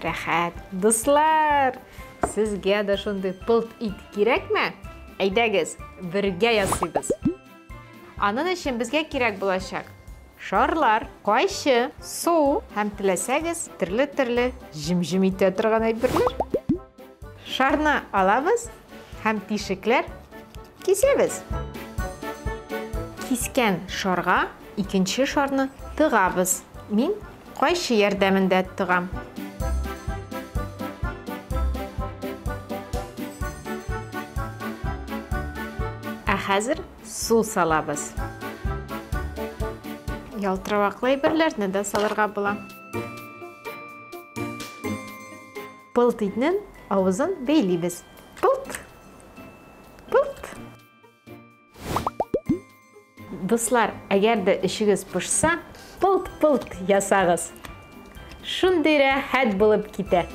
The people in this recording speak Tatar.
рәхәт. Дуслар, сезгә дә шундый пылт ит кирәкме? Әйдәгез, бергә ясыйбыз. Аның өчен безгә кирәк булачак шарлар, кайчы, су һәм теләсәгез төрле-төрле җем-җем итә торган әйберләр. Шарны алабыз һәм тишекләр кисәбез. Кискән шарга икенче шарны тыгабыз. Мин кайчы ярдәмендә тыгам. Ә хәзер су салабыз. Ялтыраваклы әйберләрне дә салырга була. Пылт итнең авызын бәйлибез. Пылт! Пылт! Дуслар, әгәр дә эчегез пошса, пылт-пылт ясагыз. Шундый рәхәт булып китә.